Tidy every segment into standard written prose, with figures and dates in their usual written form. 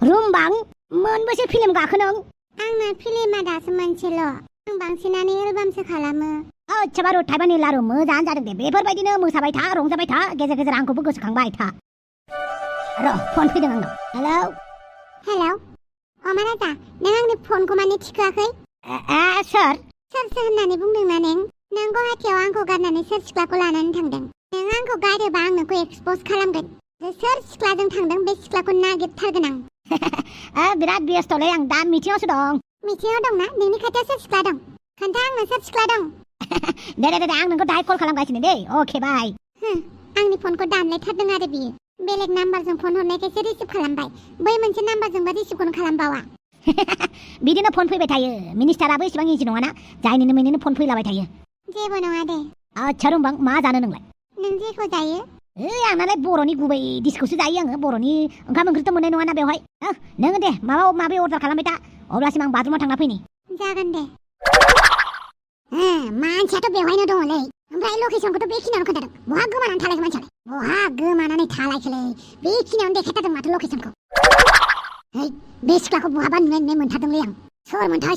रुमबां मोनबेसे फिल्म गाखो नों? आंना फिल्मा दासो मोनसेल'। आं बांसिनानो एलबामसो खालामो। अच्छा बारु थाइबानि लारु मोजाङानो जादों दे। बेफोरबायदिनो मोसाबाय था, रंजाबाय था, गेजेर गेजेर आंखौबो गोसोखांबाय था। र' फन फैदों आंनाव। हेलौ हेलौ महाराजा, नों आंनि फनखौ मानो थिखोआखै? सोर? सोरसो होननानै बुंदोंना नों? नों गुवाहाटियाव आंखौ गारनानै सोर सिख्लाखौ लानानै थांदों? नों आंखौ गारोबा आं नोंखौ एक्सप'ज खालामगोन। सोर सिख्लाजों थांदों बे सिख्लाखौ नागिरथारगोन आं। बिराद बेस्थ'लै, आं दा मिटिंआवसो दं। मिटिंआव दंना? नोंनि खाथियाव सोर सिख्ला दं? खोन्था आंनो सोर सिख्ला दं? दे आं नोंखौ दाहाय कल खालामगासिनो दे। अके बाय। आंनि फनखौ दानलायथारदों आरो बियो। बेलेग नाम्बारजों फन हरनायखायसो रिसिभ खालामबाय। बै मोनसे नाम्बारजोंबा रिसिभखौनो खालामबावा। बिदिनो फन फैबाय थायो। मिनिस्टाराबो एसेबां इजि नङाना, जायनिनो मेनिनो फन फैलाबाय थायो। जेबो नङा दे। आच्छा रुमबां, मा जानो नोंलाय? नों जेखौ जायो। आंनालाय बर'नि गुबै डिसखौसो जायो आङो। बर'नि ओंखाम ओंख्रिथ' मोननाय नङाना बेवहाय। नोङो दे माबा माबि अर्डार खालामबाय था, अब्लासिम आं बाथरुमाव थांना फैनि। जागोन दे। मानसियाथ' बेवहायनो दङलै, ओमफ्राय लकेसनखौथ' बेखिनियावनो खोन्थादों। बहा गोमानानै थालायखो मानसियालाय? बहा गोमानानै थालायखोलै? बेखिनियावनो देखायथारदों माथो लकेसनखौ। बे सिख्लाखौ बहाबा नुनाय मोनथारदोंलै आं। सोरमोनथाय?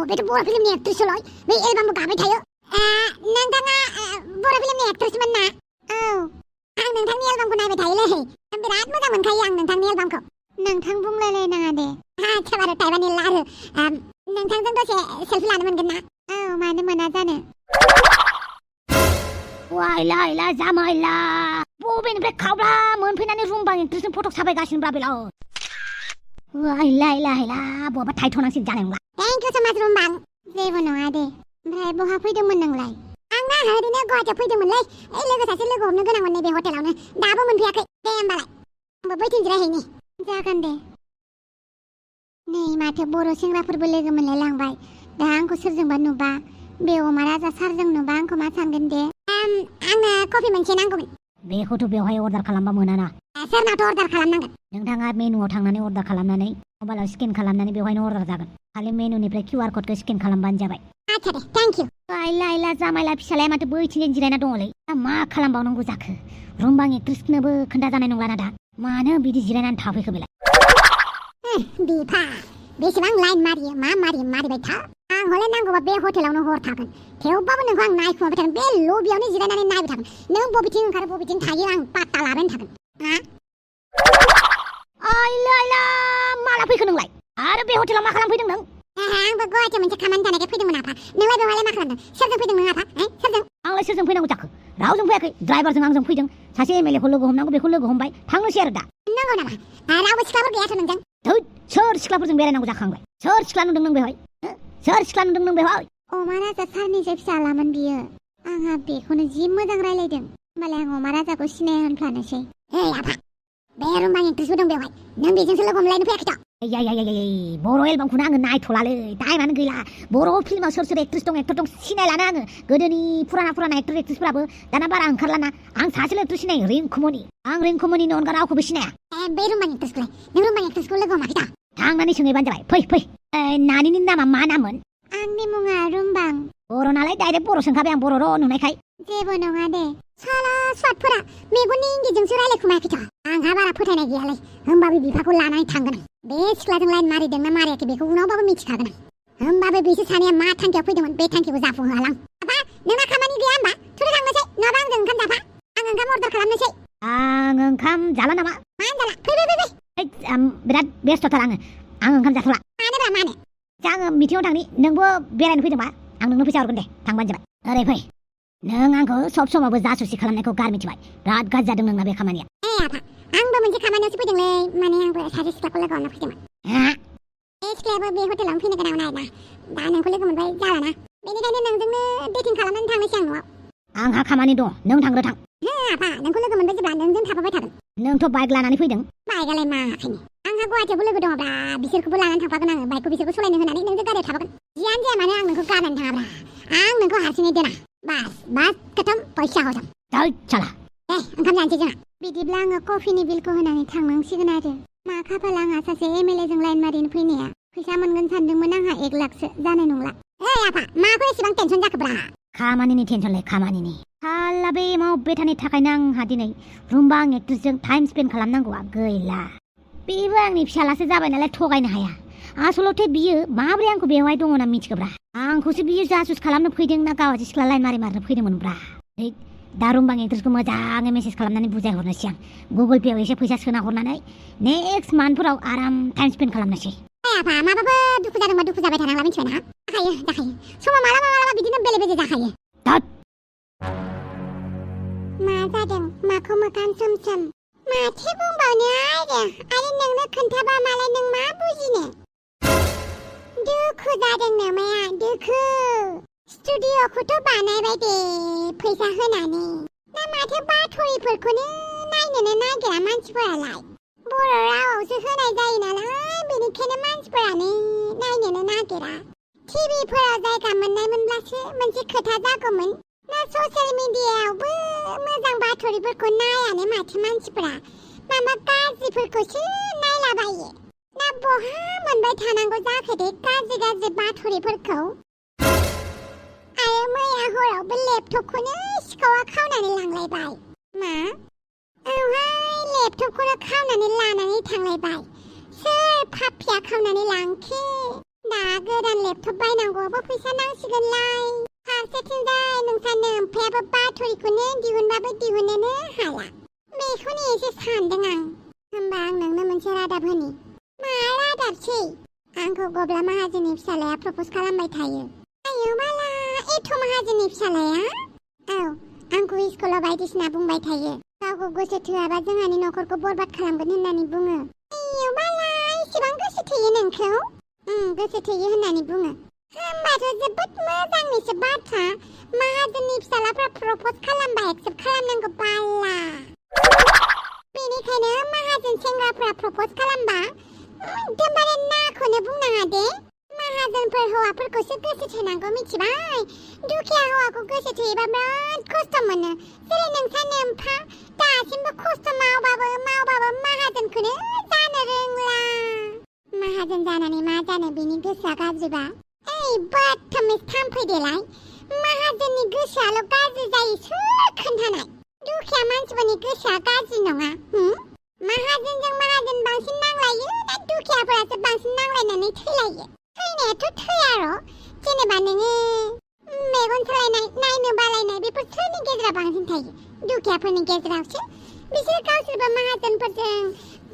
बेथ' बर' फिल्मनि एक्ट्रेसलै। बे एलबामबो गाबाय थायो। नोंथाङा बर' फिल्मनि एक्ट्रेसमोन ना? औ, आं नोंथांनि एलबामखौ नायबाय थायोलै। बिराद मोजां मोनखायो आं नोंथांनि एलबामखौ। नोंथां बुंलायलायनाङा दे। आच्छा बारु थाइबानि लारु, नोंथांजों दसे सेल्फि लानो मोनगोन ना? औ, मानो मोना जानो। वाइला जामाइला, बबेनिफ्राय खावब्ला मोनफैनानै रुमबां एक्ट्रेसजों फट' साफायगासिनो ब्रा बेलाव। वाइला बहाबा थायथ'नांसिगोन जानाय नंला। थेंक इउ सो माच रुमबां। जेबो नङा दे। ओमफ्राय बहा फैदोंमोन नोंलाय? आंना ओरैनो गुवाहाटियाव फैदोंमोनलै। लोगो सासे लोगो हमनो गोनांमोन नैबे हटेलावनो। दाबो मोनफैयाखै। दे होमबालाय आंबो बैथिं जिरायहैनि। जागोन दे। नै माथो बर' सेंग्राफोरबो लोगो मोनलायलांबाय। दा आंखौ सोरजोंबा नुबा, बे महाराजा सारजों नुबा आंखौ मा सानगोन दे? आंनो कफि मोनसे नांगौमोन। बेखौथ' बेवहाय अर्डार खालामबा मोनाना। सोरनावथ' अर्डार खालामनांगोन? नोंथाङा मेनुआव थांनानै अर्डार खालामनानै मबाइलाव स्केन खालामनानै बेवहायनो अर्डार जागोन। खालि मेनुनिफ्राय QR क'डखौ स्केन खालामबानो जाबाय। आच्छा दे, थेंक इउ। वाइला जामाइला फिसालाया माथो बैथिंजाय जिरायना दङलै। मा खालामबावनांगौ जाखो? रुमबां एक्ट्रेसनोबो खोन्थाजानाय नंलाना दा। मानो बिदि जिरायनानै थाफैखो बेलाय? बिफा, बेसेबां लाइन मारिबाय था। आं हले नांगौबा बे हटेलावनो हर थागोन। थेवबाबो नोंखौ आं नायखुमाबाय थागोन। बे लबियावनो जिरायनानै नायबाय थागोन। नों बबेथिं ओंखारो बबेथिं थायो आं पात्ता लाबायानो थागोन। आइला माला फैखो नोंलाय? आरो बे हटेलाव मा खालामफैदों नों? आंबो गुवाहाटियाव मोनसे खामानि थानायखाय फैदोंमोन आफा। नोंलाय बेवहायलाय मा खालामदों? सोरजों फैदों नों आफा? सोरजों? आंलाय सोरजों फैनांगौ जाखो? रावजों फैयाखै। ड्राइभारजों आंजों फैदों। सासे MLA खौ लोगो हमनांगौ, बेखौ लोगो हमबाय। थांनोसै आरो दा। नंगौ नामा? रावबो सिख्लाफोर गैयाथ' नोंजों? थोद, सोर सिख्लाफोरजों बेरायनांगौ जाखो आंलाय? सोर सिख्ला नुदों नों बेवहाय? सोर सिख्ला नुदों नों बेवहाय? महाराजा सारनिसो फिसालामोन बियो। आंहा बेखौनो जि मोजां रायलायदों। होमबालाय आं महाराजाखौ सिनाया होनफ्लानोसै। आफा, बे रुमबां एक्ट्रेसबो दं बेवहाय। नों बेजोंसो लोगो हमलायनो फैयाखैथ'? बर' एलबामखौनो आङो नायथ'लालै, टाइमानो गैला। बर' फिल्माव सोर एक्ट्रेस दं, एक्टर दं सिनायलानो आङो। गोदोनि फुराना एक्टर एक्ट्रेसफोराबो दाना बारा ओंखारलाना। आं सासेल' एक्ट्रेस सिनायो, रिंकुमनि। आं रिंकुमनिनि अनगा रावखौबो सिनाया। बे रुमबां एक्ट्रेसखौलाय? नों रुमबां एक्ट्रेसखौ लोगो हमाखैथ'? थांनानै सोंहैबानो जाबाय। फै। नानिनि नामा मा नाममोन? आंनि मुङा रुमबां। बर' नालाय डाइरेक्ट बर' सोंखाबाय आं, बर' नुनायखाय। जेबो नङा दे। साला स्वादफोरा मेगननि इंगितजोंसो रायलायखुमायाखैथ'? आंहा बारा फोथायनाय गैयालै। होमबाबो बिफाखौ लानानै थांगोन आं। बे सिख्लाजों लाइन मारिदोंना मारियाखै बेखौ उनावबाबो मिथिखागोन आं। होमबाबो बिसोर सानैया मा थांखियाव फैदोंमोन बे थांखिखौ जाफुंहोआलां। आफा, नोंना खामानि गैया होमबा? थुदो थांनोसै, नङाबा आंजों ओंखाम जाफा। आं ओंखाम अर्डार खालामनोसै। आं ओंखाम जाला नामा? मानो जाला? फै। बिराद बेस्थ'थार आङो। आं ओंखाम जाथ'ला। मानो? आङो मिटिंआव थांनि। नोंबो बेरायनो फैदोंबा आं नोंनो फैसा हरगोन दे, थांबानो जाबाय। ओरै फै। नों आंखौ सब समावबो जासुसि खालामनायखौ गार मिथिबाय। बिराद गाज्रि जादों नोंना बे खामानिया। आफा, आंबो मोनसे खामानियावसो फैदोंलै। माने आंबो सासे सिख्लाखौ लोगो हमनो फैदोंमोन। बे सिख्लायाबो बे हटेलावनो फैनो गोनांमोन आरोना। दा नोंखौ लोगो मोनबाय जालाना। बेनिखायनो नोंजोंनो डेटिं खालामनानै थांनोसै आं न'आव। आंहा खामानि दं, नों थांग्रो थां। आफा, नोंखौ लोगो मोनबाय जेब्ला नोंजों थाफाबाय थागोन। नोंथ' बाइक लानानै फैदों। बाइकआलाय माखायनो? आंहा गुवाहाटियावबो लोगो दङब्रा, बिसोरखौबो लानानै थांफागोन आङो। बाइकखौ बिसोरखौ सालायनो होनानै नोंजों गारियाव थाफागोन। जियानो जाया मानो आं नोंखौ गारनानै थाङाब्रा। आं नोंखौ हारसिङै दोना। बास खतम, पैसा हजम। चला। ओंखाम जानोसै जोंहा। बिदिब्ला आङो कफिनि बिलखौ होनानै थांनांसिगोन आरो। मा खाफाल आंहा सासे MLA जों लाइन मारिनो फैनाया। फैसा मोनगोन सानदोंमोन आंहा 1 लाखसो, जानाय नंला। आफा, माखौ एसेबां टेनसन जाखोब्रा? खामानिनि टेनसनलै खामानिनि थाल्ला बे एमाव बेथानि थाखायनो आंहा दिनै रुम्बा एक्ट्रेसजों टाइम स्पेन्ड खालामनांगौआ गैला बेबो आंनि फिसालासो जाबाय नालाय थगायनो हाया आसलथे बियो माब्रै आंखौ बेवहाय दङ होनना मिथिगौब्रा आंखौसो बियो जासुस खालामनो फैदों ना गावासो सिख्ला लाइन मारिनो फैदोंमोनब्रा दा रुम्बा एक्ट्रेसखौ मोजाङै मेसेज खालामनानै बुजायहरनोसै आं गुगोल पेआव एसे फैसा सोना हरनानै नेक्स्ट मान्थफोराव आराम टाइम स्पेन्ड खालामनोसै आफा माबाबो दुखु जादोंबा दुखु जाबाय थानांला मिथिबायना जाखायो समाव मालाबा बिदिनो बेले बेजे जाखायो मा जादों माखौ मोखां सोम माथो बुंबावनो आरो नोंनो खोन्थाबा मालाय नों मा बुजिनो दुखु जादों माया दुखु स्टुडिअ'खौथ' बानायबाय दे फैसा होनानै ना माथो बाथरिफोरखौनो नायनोनो नागिरा मानसिफोरालाय बर' रावावसो होनाय जायो नालाय बेनिखायनो मानसिफोरानो नायनोनो नागिरा टिभिफोराव जायगा मोननायमोनब्लासो मोनसे खोथा जागौमोन ना ससियेल मिडियायावबो मोजां बाथरिफोरखौ नायानो माथो मानसिफोरा माबा गाज्रिफोरखौसो नायलाबायो ना बहा मोनबाय थानांगौ जाखो दे गाज्रि बाथरिफोरखौ आरो मैया हरावबो लेपटपखौनो सिखावा खावनानै लांलायबाय मा औहाय लेपटपखौनो खावनानै लानानै थांलायबाय सोर पापिया खावनानै लांखो दा गोदान लेपटप बायनांगौआबो फैसा नांसिगोनलाय फारसेथिंजाय नोंसानो ओमफ्रायाबो बाथरिखौनो दिहुनबाबो दिहुननोनो हाला बेखौनो एसे सानदों आं होमबा आं नोंनो मोनसे रादाब होनि मा रादाबसै आंखौ गब्ला माहाजोननि फिसालाया प्रप'ज खालामबाय थायो आयौ बाला एथ' माहाजोननि फिसालाया औ आंखौ स्कुलाव बायदिसिना बुंबाय थायो गावखौ गोसो थोआबा जोंहानि न'खरखौ बरबाद खालामगोन होननानै बुङो आयौ बाला एसेबां गोसो थोयो नोंखौ गोसो थोयो होननानै बुङो होमबाथ' जोबोद मोजांनिसो बाथ्रा माहाजोननि फिसालाफ्रा प्रप'ज खालामबा एक्सेप्ट खालामनांगौ बाला बेनिखायनो माहाजोन सेंग्राफ्रा प्रप'ज खालामबा एकदमबारे नाखौनो बुंनाङा दे माहाजोनफोर हौवाफोरखौसो गोसो थोनांगौ मिथिबाय दुखिया हौवाखौ गोसो थोयोबा बिराद खस्थ' मोनो जेरै नोंसानो एम्फा दासिमबो खस्थ' मावबाबो माहाजोनखौनो जानो रोंला माहाजोन जानानै मा जानो बिनि गोसोआ गाज्रिबा ओइ बदतमिज थाम्फै देलाय माहाजोननि गोसोआल' गाज्रि जायो सोर खोन्थानाय दुखिया मानसिफोरनि गोसोआ गाज्रि नङा माहाजोनजों माहाजोन बांसिन नांलायो ना दुखियाफोरासो बांसिन नांलायनानै थैलायो थैनायाथ' थैयार' जेनेबा नोङो मेगन सालायनाय नायनो बालायनाय बेफोर सोरनि गेजेराव बांसिन थायो दुखियाफोरनि गेजेरावसो बिसोर गावसोरबो माहाजोनफोरजों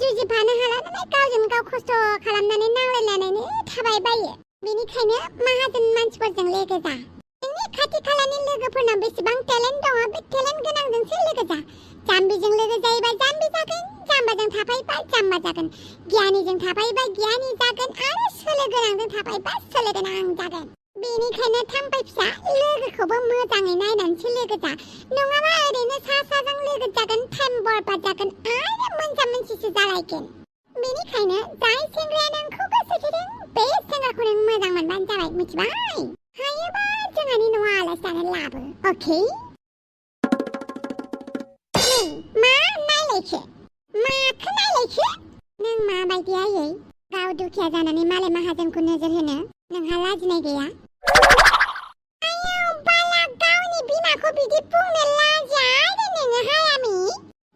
जुजिफानो हाला नालाय गावजों गाव खस्थ' खालामनानै नांलायलायनानै थाबाय बायो बेनिखायनो माहाजोन मानसिफोरजों लोगो जा नोंनि खाथि खालानि लोगोफोरनाव बेसेबां टेलेन्ट दङ बे टेलेन्ट गोनांजोंसो लोगो जा जाम्बिजों लोगो जायोबा जाम्बि जागोन जाम्बाजों थाफायोबा जाम्बा जागोन गियानिजों थाफायोबा गियानि जागोन आरो सोलो गोनांजों थाफायोबा सोलो गोनां जागोन बेनिखायनो थाम्फै फिसा लोगोखौबो मोजाङै नायनानैसो लोगो जा नङाबा ओरैनो साजों लोगो जागोन टाइम बरबाद जागोन आरो मोनजा मोनसिसो जालायगोन बेनिखायनो जाय सेंग्राया नोंखौ गोसो थोदों बे सेंग्राखौ नों मोजां मोनबानो जाबाय मिथिबाय हायोबा जोंहानि न'आव आलासि जानो लाबो अके मा नायलायखो माखौ नायलायखो नों माबायदि आयै गाव दुखिया जानानै मालाय माहाजोनखौ नोजोर होनो नोंहा लाजिनाय गैया आयौ बाला गावनि बिमाखौ बिदि बुंनो लाजिया आरो नोङो हायामि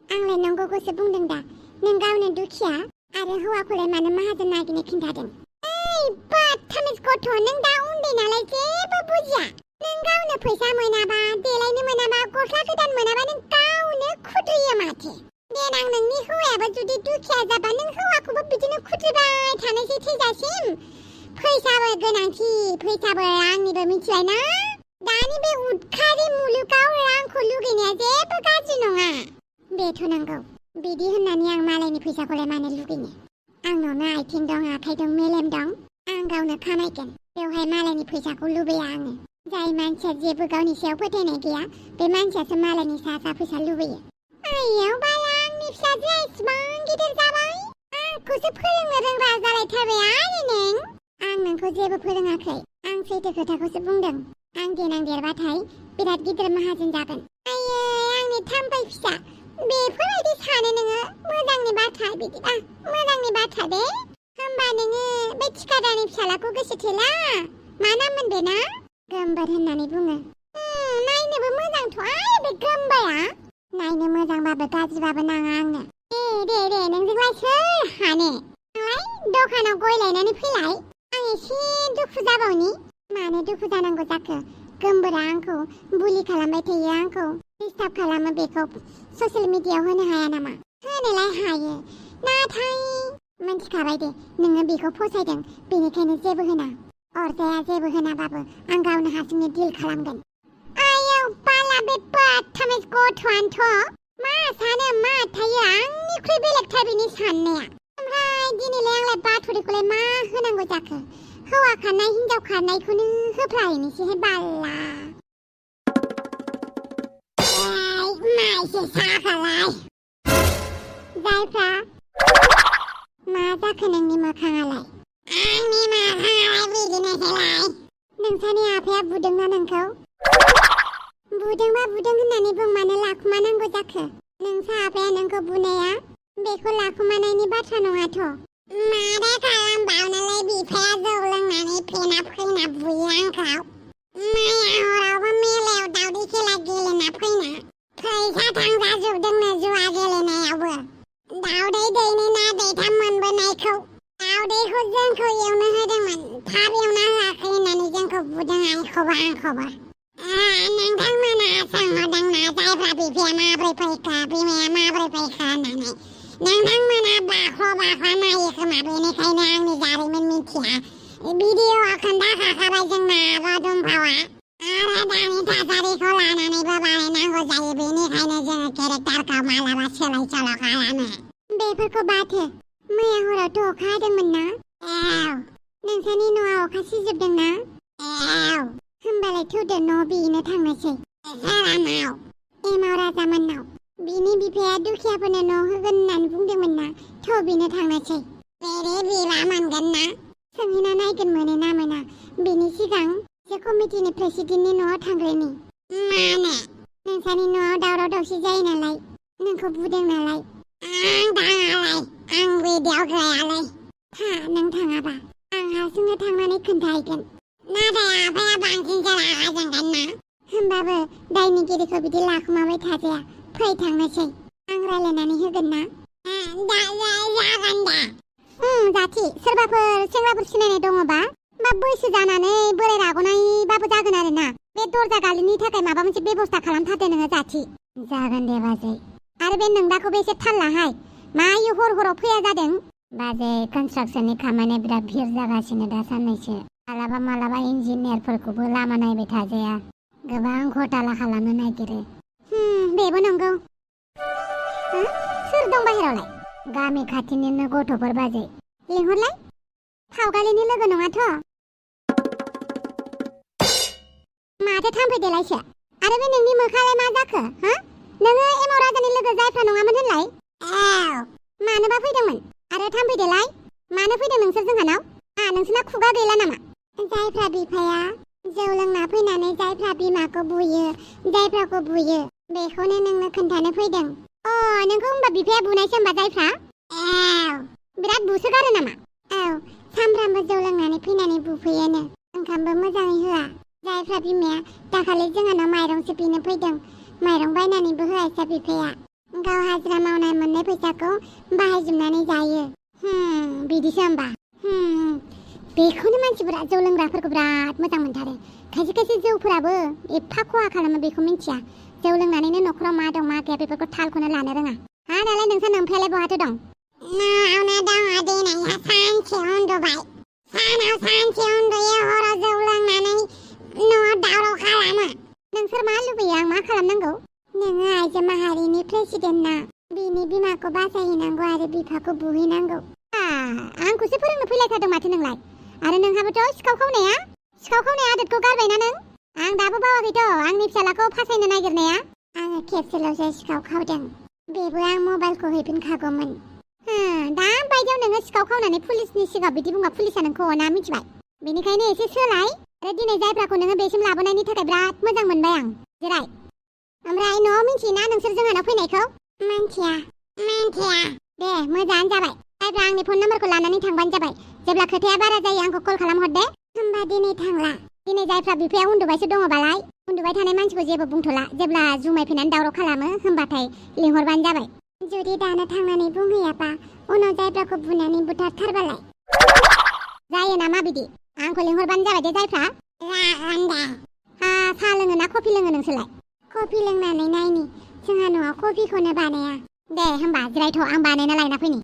आंलाय नंगौखौसो बुंदों दा नों गावनो दुखिया आरो हौवाखौलाय मानो माहाजोन नागिरनो खिन्थादों ओइ बदतमिज गथ' नों दा उन्दै नालाय जेबो बुजिया नों गावनो फैसा मोनाबा देलायनो मोनाबा गस्ला गोदान मोनाबा नों गावनो खुद्रियो माथो देनां नोंनि हौवायाबो जुदि दुखिया जाबा नों हौवाखौबो बिदिनो खुद्रिबाय थानोसै थैजासिम फैसाबो गोनांथि फैसाबो रांनिबो मिथिबाय ना दानि बे उदखारि मुलुगाव रांखौ लुगैनाया जेबो गाज्रि नङा बेथ' नंगौ बिदि होननानै आं मालायनि फैसाखौलाय मानो लुगैनो आंनावनो आथिं दं आखाइ दं मेलेम दं आं गावनो खामायगोन बेवहाय मालायनि फैसाखौ लुबैया आङो जाय मानसिया जेबो गावनि सायाव फोथायनाय गैया बे मानसियासो मालायनि सा फैसा लुबैयो आयौ बाला आंनि फिसाजोआ इसिबां गिदिर जाबाय आंखौसो फोरोंनो रोंग्रा जालायथारबाय आरो नों आं नोंखौ जेबो फोरोङाखै आं सैथो खोथाखौसो बुंदों आं देनां देरबाथाय बिराद गिदिर माहाजोन जागोन आयै आंनि थाम्फै फिसा बेफोरबायदि सानो नोङो मोजांनि बाथ्रा बिदिबा मोजांनि बाथ्रा दे होमबा नोङो बे थिखादारनि फिसालाखौ गोसो थोला मा नाममोन बेना गोमबोर होननानै बुङो आय बे गोमबाया नायनो मोजांबाबो गाज्रिबाबो नाङा आंनो दे नोंजोंलाय सोर हानो आंलाय दखानाव गय लायनानै फैलाय आं एसे दुखु जाबावनि मानो दुखु जानांगौ जाखो गोमबोरा आंखौ बुलि खालामबाय थायो आंखौ डिस्टार्ब खालामो बेखौ ससियेल मिडियायाव होनो हाया नामा होनोलाय हायो नाथाय मिन्थिखाबाय दे नोङो बेखौ फसायदों बेनिखायनो जेबो होना अरजाया जेबो होनाबाबो आं गावनो हारसिंनो डिल खालामगोन आयौ बाला बे बाथामेस गथ'आनोथ' मा सानो मा थायो आंनिख्रुइ बेलेगथार बिनि साननाया ओमफ्राय दिनैलाय आंलाय बाथरिखौलाय मा होनांगौ जाखो हौवा खारनाय हिन्जाव खारनायखौनो होफ्लायनोसैहाय बाला माइसो साखालाय जायफ्रा मा जाखो नोंनि मोखाङालाय आंनि मोखाङालाय बिदिनोसैलाय नोंसानि आफाया बुदोंना नोंखौ बुदोंबा बुदों होननानै बुं मानो लाखुमानांगौ जाखो नोंसा आफाया नोंखौ बुनाया बेखौ लाखुमानायनि बाथ्रा नङाथ' मारै खालामबावनोलाय बिफाया जौ लोंनानै फेना फैना बुयो आंखौ मैया हरावबो मेलायाव दावदै खेला गेलेना फैना फैसा थांजाजोबदोंनो जुवा गेलेनायावबो दावदै दैनै ना दैथाम मोनबोनायखौ दावदैखौ जोंखौ एवनो होदोंमोन थाब एवना होआखै होननानै जोंखौ बुदों आंखौबो नोंथांमोना सोंहरदोंना जायफ्रा बिफाया माब्रै फैखो बिमाया माब्रै फैखो होननानै नोंथांमोना बाख्ल' नायो खोमा बेनिखायनो आंनि जारिमिन मिथिया भिडिअ'आव खोन्थाखाबाय जोंना आब' दुमफावा आरो दानि थासारिखौ लानानैबो बानायनांगौ जायो बेनिखायनो जोङो केरेक्टारखौ मालाबा सोलाय सोल' खालामो बेफोरखौ बाथो मैया हरावथ' अखा हादोंमोन ना नोंसानि न'आव अखा सिजोबदोंना होमबालाय थुदो न' बिनो थांनोसै सोरानाव एमाव राजामोननाव बिनि बिफाया दुखियाफोरनो न' होगोन होननानै बुंदोंमोन ना थ' बिनो थांनोसै बेरे बिबा मोनगोन ना सोंहैना नायगोन मोनो ना मोना बिनि सिगां जे कमिटिनि प्रेसिडेन्टनि न'आव थांग्रोनि मानो नोंसानि न'आव दावराव दावसि जायो नालाय नोंखौ बुदों नालाय आं थाङालाय आं बिदियाव गैयालाय नों थाङाबा आं हारसिंनो थांनानै खोन्थाहैगोन नाथाय आफाया बांसिनसो रागा जोंगोन ना होमबाबो दायनिगिरिखौ बिदि लाखुमाबाय थाजाया फै थांनोसै आं रायलायनानै होगोन ना जागोन दा जाथि सोरबाफोर सेंग्राफोर सिनायनाय दङबा बा बैसो जानानै बोराय राग'नायबाबो जागोन आरो ना बे दरजा गालिनि थाखाय माबा मोनसे बेबस्था खालामथारदो नोङो जाथि जागोन दे बाजै आरो बे नोंदाखौबो एसे थाल लाहाय मायो हराव फैया जादों बाजै कनस्ट्राक्सननि खामानिया बिराद भिर जागासिनो दा साननैसो मालाबा इन्जिनियारफोरखौबो लामा नायबाय थाजाया गोबां घटाला खालामनो नागिरो बेबो नंगौ सोर दं बाहेरावलाय गामि खाथिनिनो गथ'फोर बाजै लिंहरलाय फावगालिनि लोगो नङाथ' माथो थांफैदेलायसो आरो बे नोंनि मोखाङालाय मा जाखो नोङो एमाव राजानि लोगो जायफ्रा नङामोन होनलाय मानोबा फैदोंमोन आरो थांफैदेलाय मानो फैदों नोंसोर जोंहानाव नोंसोरना खुगा गैला नामा जायफ्रा बिफाया जौ लोंना फैनानै जायफ्रा बिमाखौ बुयो जायफ्राखौ बुयो बेखौनो नोंनो खोन्थानो फैदों नोंखौ होनबा बिफाया बुनायसो होनबा जायफ्रा बिराद बुसोगारो नामा सामफ्रामबो जौ लोंनानै फैनानै बुफैयोनो ओंखामबो मोजाङै होआ जायफ्रा बिमाया दाखालि जोंहानाव माइरंसो बिनो फैदों माइरं बायनानैबो होआसै बिफाया गाव हाजिरा मावनाय मोननाय फैसाखौ बाहायजोबनानै जायो बिदिसो होनबा बेखौनो मानसिफोरा जौ लोंग्राफोरखौ बिराद मोजां मोनथारो खायसे जौफोराबो एफा खहा खालामो बेखौ मिन्थिया जौ लोंनानैनो न'खराव मा दं मा गैया बेफोरखौ थालखौनो लानो रोङा नालाय नोंसा नोमफायालाय बहाथो दं न'आवनो दङ दिनैहा सानसे उन्दुबाय सानाव सानसे उन्दुयो हराव जौ लोंनानै न'आव दावराव खालामो नोंसोर मा लुबैयो आं मा खालामनांगौ नोङो आइजो माहारिनि प्रेसिडेन्ट ना बिनि बिमाखौ बासायहैनांगौ आरो बिफाखौ बुहैनांगौ आंखौसो फोरोंनो फैलायथारदों माथो नोंलाय आरो नोंहाबोथ' सिखाव खावनाय आदबखौ गारबायना नों आं दाबो बावाखैथ' आंनि फिसालाखौ फासायनो नागिरनाया आङो खेबसेल'सो सिखाव खावदों बेबो आं मबाइलखौ हैफिनखागौमोन दा बायदियाव नोङो सिखाव खावनानै पुलिसनि सिगाङाव बिदि बुंबा पुलिसा नोंखौ अना मिथिबाय बेनिखायनो एसे सोलाय आरो दिनै जायफ्राखौ नोङो बेसिम लाबोनायनि थाखाय बिराद मोजां मोनबाय आं जिराय ओमफ्राय न'आव मिन्थियोना नोंसोर जोंहानाव फैनायखौ मिन्थिया दे मोजाङानो जाबाय जायफ्रा आंनि फन नाम्बारखौ लानानै थांबानो जाबाय जेब्ला खोथाया बारा जायो आंखौ कल खालामहर दे होमबा दिनै थांला दिनै जायफ्रा बिफाया उन्दुबायसो दङबालाय उन्दुबाय थानाय मानसिखौ जेबो बुंथ'ला जेब्ला जुमाय फैनानै दावराव खालामो होमबाथाय लिंहरबानो जाबाय जुदि दानो थांनानै बुंहैयाबा उनाव जायफ्राखौ बुनानै बुथारथारबालाय जायो नामा बिदि आंखौ लिंहरबानो जाबाय दे जायफ्रा जागोन दे साहा लोङो ना कफि लोङो नोंसोरलाय कफि लोंनानै नायनि जोंहा न'आव कफिखौनो बानाया दे होमबा जिरायथ' आं बानायना लायना फैनि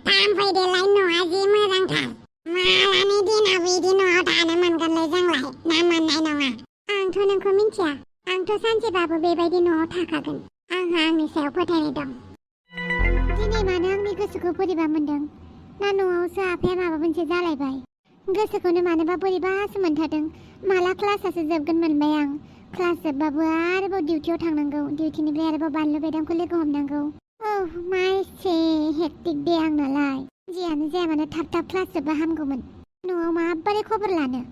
थांफै देलाय न'आ जि मोजांथार मालानि दिनाव बिदि न'आव थानो मोनगोनलै जोंलाय ना मोननाय नङा आंथ' नोंखौ मिथिया आंथ' सानसेबाबो बेबायदि न'आव थाखागोन आंहा आंनि सायाव फोथायनाय दं दिनै मानो आंनि गोसोखौ बोरैबा मोनदों ना न'आवसो आफाया माबा मोनसे जालायबाय गोसोखौनो मानोबा बोरैबासो मोनथारदों माला क्लासासो जोबगोन मोनबाय आं क्लास जोबबाबो आरोबाव डिउटियाव थांनांगौ डिउटिनिफ्राय आरोबाव बानलु बेदामखौ लोगो हमनांगौ मा एसे हेक्टिक दे आंनालाय जियानो जाया मानो थाब थाब क्लास जोबबा हामगौमोन न'आव माबोरै खबर लानो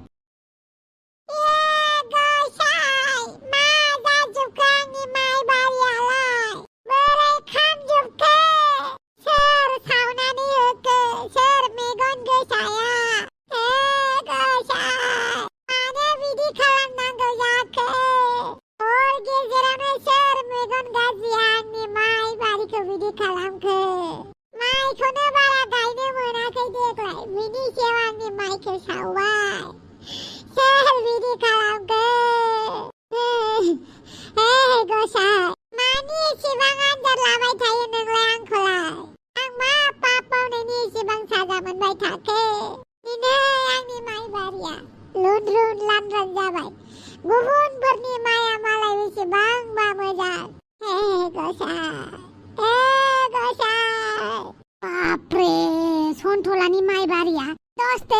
सन्थलानि माइ बारिया दस्ते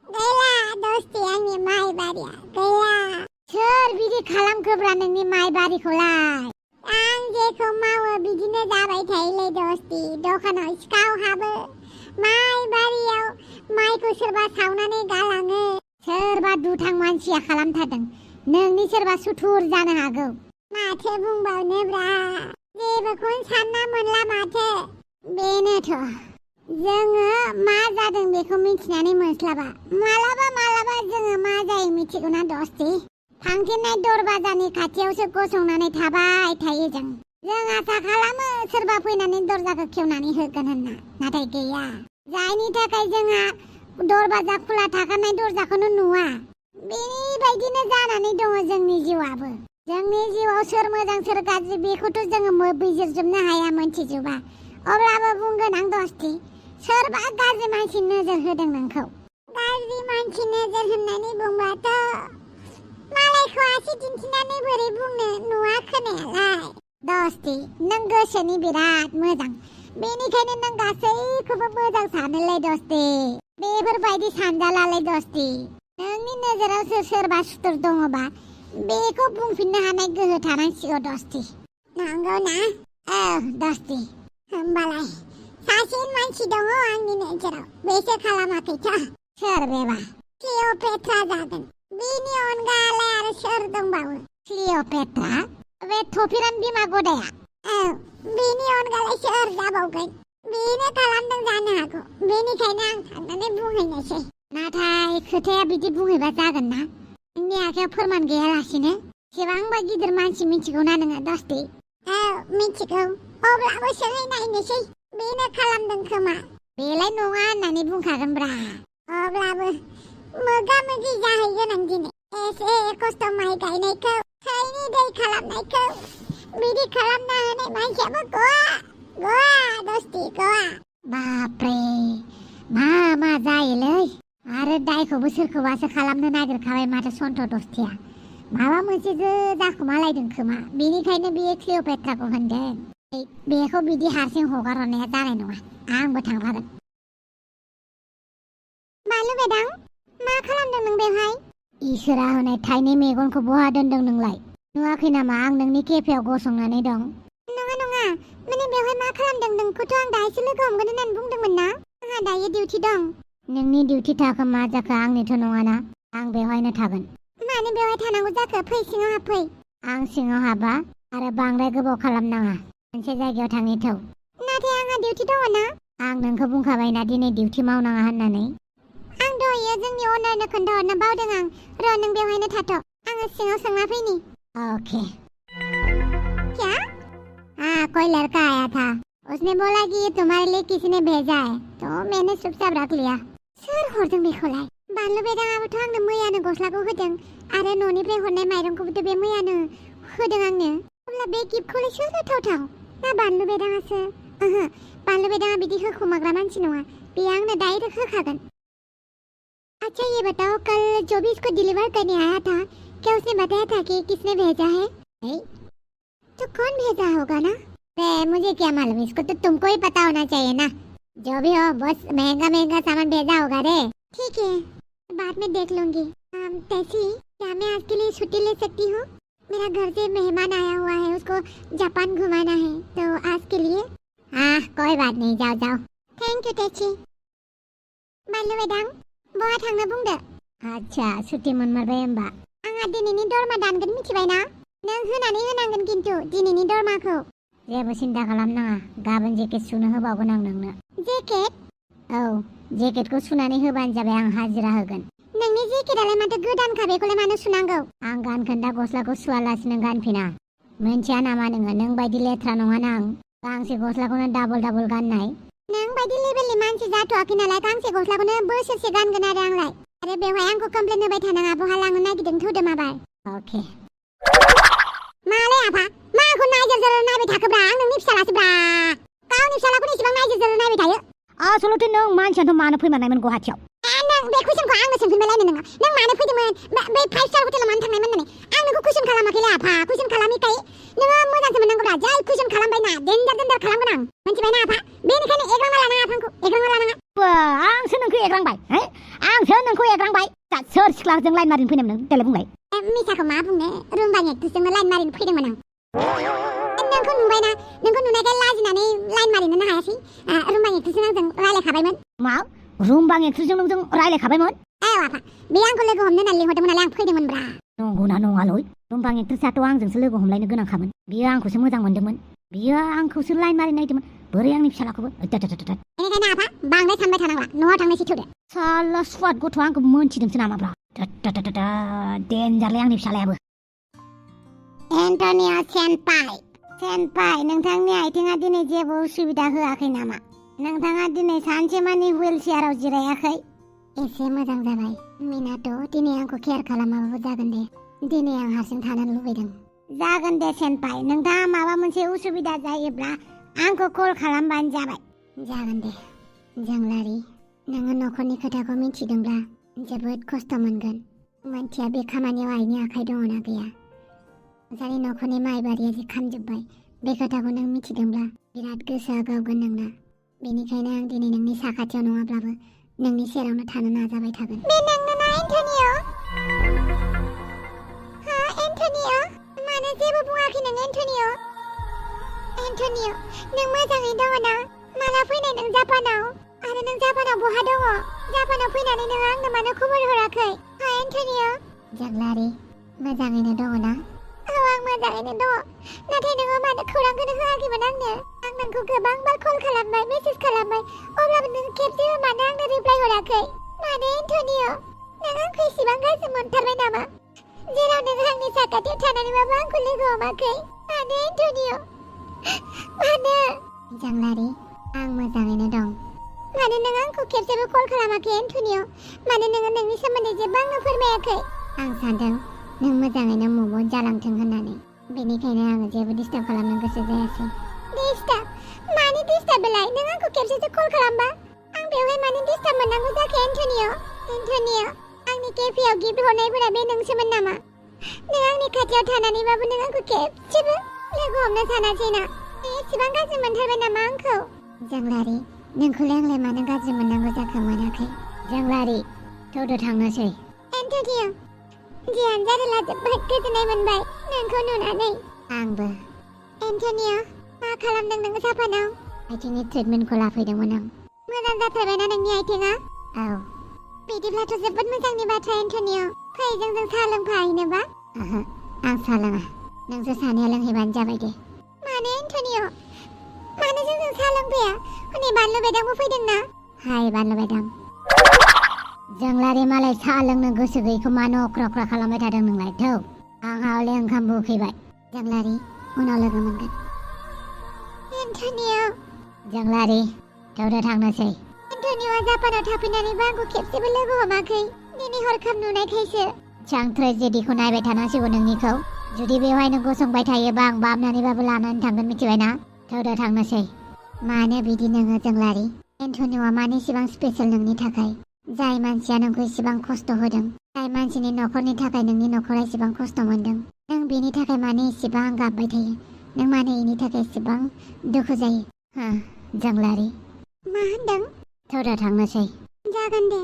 गैला दस्ते आंनि माइ बारिया गैला सोर बिदि खालामखोब्रा नोंनि माइ बारिखौलाय आं जेखौ मावो बिदिनो जाबाय थायोलै दस्ति दखानाव सिखाव हाबो माइ बारियाव माइखौ सोरबा सावनानै गालाङो सोरबा दुथां मानसिया खालामथारदों नोंनि सोरबा सुथुर जानो हागौ माथो बुंबावनोब्रा जेबोखौनो सानना मोनला माथो बेनोथ' जोङो मा जादों बेखौ मिथिनानै मोनस्लाबा मालाबा जोङो मा जायो मिथिगौना दस्ति थांफिननाय दरवाजानि खाथियावसो गसंनानै थाबाय थायो जों आसा खालामो सोरबा फैनानै दरजाखौ खेवनानै होगोन होनना नाथाय गैया जायनि थाखाय जोंहा दरवाजा खुला थाखानाय दरजाखौनो नुवा बेबायदिनो जानानै दङ जोंनि जिउआबो जोंनि जिउआव सोर मोजां सोर गाज्रि बेखौथ' जोङो बिजिरजोबनो हाया मोनथिजोबा अब्लाबो बुंगोन आं दस्ति सोरबा गाज्रि मानसि नोजोर होदों नोंखौ गाज्रि मानसि नोजोर होननानै बुंबाथ' मालायखौ आसि दिन्थिनानै बोरै बुंनो नुवा खोनायालाय दस्ति नों गोसोनि बिराद मोजां बेनिखायनो नों गासैखौबो मोजां सानोलै दस्ति बेफोरबायदि सानजालालै दस्ति नोंनि नोजोराव सोरबा सुथुर दङबा बेखौ बुंफिननो हानाय गोहो थानांसिगौ दस्ति नंगौ ना दस्ति होमबालाय सासे मानसि दङ आंनि नोजोराव बेसो खालामाखैथ' सोर बेबा क्लिअपेट्रा जागोन बेनि अनगालाय आरो सोर दंबावो क्लिअपेट्रा बे थफिरान बिमा गदाया बेनि अनगालाय सोर जाबावगोन बेनो खालामदों जानो हागौ बेनिखायनो आं थांनानै बुंहैनोसै नाथाय खोथाया बिदि बुंहैबा जागोन ना नोंनि आखायाव फोरमान गैयालासिनो एसेबांबा गिदिर मानसि मिथिगौना नोङो दस्ति मिथिगौ अब्लाबो सोङै नायनोसै बेनो खालामदों खोमा बेलाय नङा होननानै बुंखागोनब्रा अब्लाबो मोगा मोगि जाहैगोन आं दिनै एसे खस्थ' माइ गायनायखौ खैनि दै खालामनायखौ बिदि खालामना होनाय मानसियाबो गवा दस्ति गवा बापरे मा जायोलै आरो दायखौबो सोरखौबासो खालामनो नागिरखाबाय माथो सन्थ दस्तिया माबा मोनसे जाखुमालायदों खोमा बेनिखायनो बियो क्लिअपेट्राखौ होनदों बेखौ बिदि हारसिं हगार हरनाया जानाय नङा आंबो थांफागोन बानलु बेदां मा खालामदों नों बेवहाय इसोरा होनाय थाइनै मेगनखौ बहा दोनदों नोंलाय नुवाखै नामा आं नोंनि केफेयाव गसंनानै दं नङा माने बेवहाय मा खालामदों नोंखौथ' आं दायोसो लोगो हमगोन होननानै बुंदोंमोन ना आंहा दायो डिउटि दं नोंनि डिउटि थाखो मा जाखो आंनिथ' नङाना आं बेवहायनो थागोन मानो बेवहाय थानांगौ जाखो फै सिङाव हाबफै आं सिङाव हाबा आरो बांद्राय गोबाव खालामनाङा मोनसे जायगायाव थांनि थौ नाथाय आंहा डिउटि दङ ना आं नोंखौ बुंखाबायना दिनै डिउटि मावनाङा होननानै आं दहायो जोंनि अनारनो खोन्थाहरनो बावदों आं र' नों बेवहायनो थाथ' आङो सिङाव सोंना फैनि। ओके। क्या? हाँ, कोई लड़का आया था। उसने बोला कि ये तुम्हारे लिए किसी ने भेजा है, तो मैंने चुपचाप रख लिया। सोर हरदों बेखौलाय? बानलु बेदाङाबोथ' आंनो मैयानो गस्लाखौ होदों आरो न'निफ्राय हरनाय माइरंखौबोथ' बे मैयानो होदों आंनो। अब्ला बे गिफ्टखौलाय सोर होथावथाव? ना बानलु बेदाङासो? ओहो, बानलु बेदाङा बिदि होखुमाग्रा मानसि नङा। बे आंनो डाइरेक्ट होखागोन। अच्छा ये बताओ, कल जो भी इसको डिलीवर करने आया था, क्या उसने बताया था कि किसने भेजा है? नहीं? तो कौन भेजा होगा ना? मुझे क्या मालूम, इसको तो तुमको ही पता होना चाहिए ना। जो भी हो, बस महंगा सामान भेजा होगा रे। ठीक है, बाद में देख लूंगी। तैसी, क्या मैं आज के लिए छुट्टी ले सकती हूँ? मेरा घर से मेहमान आया हुआ है, उसको जापान घुमाना है, तो आज के लिए। हाँ, कोई बात नहीं, जाओ जाओ। थैंक यू टेची। बानलु बेदां, बहा थांनो बुंदो? आच्छा, छुट्टी मोनमारबाय होमबा। आंहा दिनैनि दरमा दानगोन मिथिबायना? नों होनानै होनांगोन किन्तु दिनैनि दरमाखौ। जेबो सिन्था खालामनाङा, गाबोन जेकेट सुनो होबावगोन आं नोंनो। जेकेट? औ, जेकेटखौ सुनानै होबानो जाबाय, आं हाजिरा होगोन। नोंनि जेकेटआलाय माथो गोदानखा, बेखौलाय मानो सुनांगौ? आं गानखोन दा गस्लाखौ सुवालासिनो गानफिना। मोनथिया नामा नोङो, नों बायदि लेथ्रा नङाना आं। गांसे गस्लाखौनो डाबल गाननाय। नों बायदि लेबेलनि मानसि जाथ'वाखै नालाय गांसे गस्लाखौनो बोसोरसे गानगोन आरो आंलाय। आरो बेवहाय आंखौ कमप्लेन होबाय थानाङा, बहा लांनो नागिरदों थौदो माबार। अके। मालाय आफा, माखौ नायजोर नायबाय थाखोब्रा? आं नोंनि फिसालासोब्रा। गावनि फिसालाखौनो इसेबां नायजोर नायबाय थायो। आसलथे नों मानसियाथ' मानो फैमारनायमोन गुवाहाटियाव? नों बे कुइसनखौ आंनो सोंफिनबायलायनो नोङो। नों मानो फैदोंमोन? बै 5 स्टार हटेलाव मानो थांनायमोन होननानै? आं नोंखौ कुइसन खालामाखैलै आफा, कुइसन खालामिखाय नोङो मोजांसो मोननांगौब्रा। जाय कुइसन खालामबाय ना, देन्जार खालामगोन आं। मिथिबायना आफा? बेनिखायनो एग्रांना लानाङा आफांखौ, एग्रांना लानाङा। आंसो नोंखौ एग्रांबाय, आंसो नोंखौ एग्रांबाय। दा सोर सिख्लाजों लाइन मारिनो फैनायमोन नों? देलाय बुंलाय। मिसाखौ मा बुंनो, रुमबां एक्ट्रेसजोंनो लाइन मारिनो फैदोंमोन आं। नोंखौ नुबायना, नोंखौ नुनायखाय लाजिनानै लाइन मारिनोनो हायासै। रुमबां एक्ट्रेसजों आंजों रायलायखाबायमोन। मा? रुमबां एक्ट्रेसजों नोंजों रायलायखाबायमोन? औ आफा, बे आंखौ लोगो हमनो होनना लिंहरदोंमोन नालाय आं फैदोंमोनब्रा। नंगौना नङालै? रुमबां एक्ट्रेसाथ' आंजोंसो लोगो हमलायनो गोनांखामोन। बियो आंखौसो मोजां मोनदोंमोन। बियो आंखौसो लाइन मारिनो नागिरदोंमोन। बोरै आंनि फिसालाखौबो? बेनिखायनो आफा, बांद्राय सानबाय थानांला, न'आव थांनायसै थौदो। साला स्वाद गथ'आ आंखौ मोनथिदोंसो नामाब्रा? देन्जारलै आंनि फिसालायाबो। एन्टनिया सेनपाइ, नोंथांनि आथिङा दिनै जेबो उसुबिदा होआखै नामा? नोंथाङा दिनै सानसेमानि हुइल चेयाराव जिरायाखै? एसे मोजां जाबाय। मिनाथ' दिनै आंखौ केयार खालामाबाबो जागोन दे। दिनै आं हारसिं थानो लुबैदों। जागोन दे सेनपाइ, नोंथाङा माबा मोनसे उसुबिदा जायोब्ला आंखौ कल खालामबानो जाबाय। जागोन दे। जोंलारि, नोङो न'खरनि खोथाखौ मिथिदोंब्ला जोबोद खस्थ' मोनगोन। मोनथिया बे खामानियाव आइनि आखाइ दङना गैया। जोंनि न'खरनि माइबारिया जि खामजोब्बाय, बे खोथाखौ नों मिथिदोंब्ला बिराद गोसोआ गावगोन नोंना। बेनिखायनो आं दिनै नोंनि साखाथियाव नङाब्लाबो नोंनि सेरावनो थानो नाजाबाय थागोन। बे नोंनोना एन्टनिय'? हा एन्टनिय'? मानो जेबो बुङाखै नों एन्टनिय'? एन्टनिय', नों मोजाङै दङ ना? माला फैनाय नों जापानाव? आरो नों जापानाव बहा दङ? जापानाव फैनानै नों आंनो मानो खबर हराखै? हा एन्टनिय'? जोंलारि, मोजाङैनो दङ ना? औ, आं मोजाङैनो दङ। नाथाय नोङो मानो खौरांखौनो होआखैमोन आंनो? आं नोंखौ गोबां बार कल खालामबाय, मेसेज खालामबाय, अब्लाबो नों खेबसेबो मानो आंनो रिप्लाय हराखै? मानो एन्टनिय'? नों आंखौ इसेबां गाज्रि मोनथारबाय नामा? जेराव नों आंनि साखाथियाव थानानैबाबो आंखौ लोगो हमाखै? मानो एन्टनिय'? मानो? जोंलारि, आं मोजाङैनो दं। मानो नों आंखौ खेबसेबो कल खालामाखै एन्टनिय'? मानो नोङो नोंनि सोमोन्दै जेबो आंनो फोरमायाखै? आं सानदों नों मोजाङैनो मुभ अन जालांथों होननानै। बेनिखायनो आङो जेबो डिस्टार्ब खालामनो गोसो जायासै। डिस्टार्ब? मानि डिस्टार्ब बेलाय? नों आंखौ खेबसेसो कल खालामबा आं बेवहाय मानि डिस्टार्ब मोननांगौ जाखो एन्टनिय'? एन्टनिय', आंनि केफेयाव गिफ्ट हरनायफोरा बे नोंसोमोन नामा? नों आंनि खाथियाव थानानैबाबो नों आंखौ खेबसेबो लोगो हमनो सानासै ना? एसेबां गाज्रि मोनथारबाय नामा आंखौ? जोंलारि, नोंखौलाय आंलाय मानो गाज्रि मोननांगौ जाखो? मोनाखै। जोंलारि, थौदो थांनोसै। एन्टनिय', जियानो जादोला जोबोद गोजोननाय मोनबाय नोंखौ नुनानै। आंबो। एन्टनिय', मा खालामदों नों जापानाव? आथिंनि ट्रिटमेन्टखौ लाफैदोंमोन आं। मोजां जाथारबायना नोंनि आथिङा? औ। बिदिब्लाथ' जोबोद मोजांनि बाथ्रा एन्टनिय'। फै जोंजों साहा लोंफाहैनोबा? ओहो, आं साहा लोङा। नोंसोर सानैया लोंहैबानो जाबाय दे। मानो एन्टनिय'? मानो जोंजों साहा लोंफैया? हनै बानलु बेदांबो फैदों ना? हाय बानलु बेदां। जोंलारि मालाय साहा लोंनो गोसो गैयैखौ मानो अख्रा अख्रा खालामबाय थादों नोंलाय थौ आंहा हले ओंखामबो उखैबाय जोंलारि उनाव लोगो मोनगोन एन्टनिय जोंलारि थौदो थांनोसै एन्टनियआ जापानाव थाफैनानैबो आंखौ खेबसेबो लोगो हमाखै दिनै हरखाब नुनायखायसो आं ट्रेजेडिखौ नायबाय थानांसिगौ नोंनिखौ जुदि बेवहायनो गसंबाय थायोबा आं बामनानैबाबो लानानै थांगोन मिथिबायना थौदो थांनोसै मानो बिदि नोङो जोंलारि एन्टनियआ मानो इसेबां स्पेसियेल नोंनि थाखाय जाय मानसिया नोंखौ इसेबां खस्थ' होदों जाय मानसिनि न'खरनि थाखाय नोंनि न'खरा इसेबां खस्थ' मोनदों नों बेनि थाखाय मानो इसेबां गाबबाय थायो नों मानो इनि थाखाय इसेबां दुखु जायो जोंलारि मा होनदों थौदो थांनोसै जागोन दे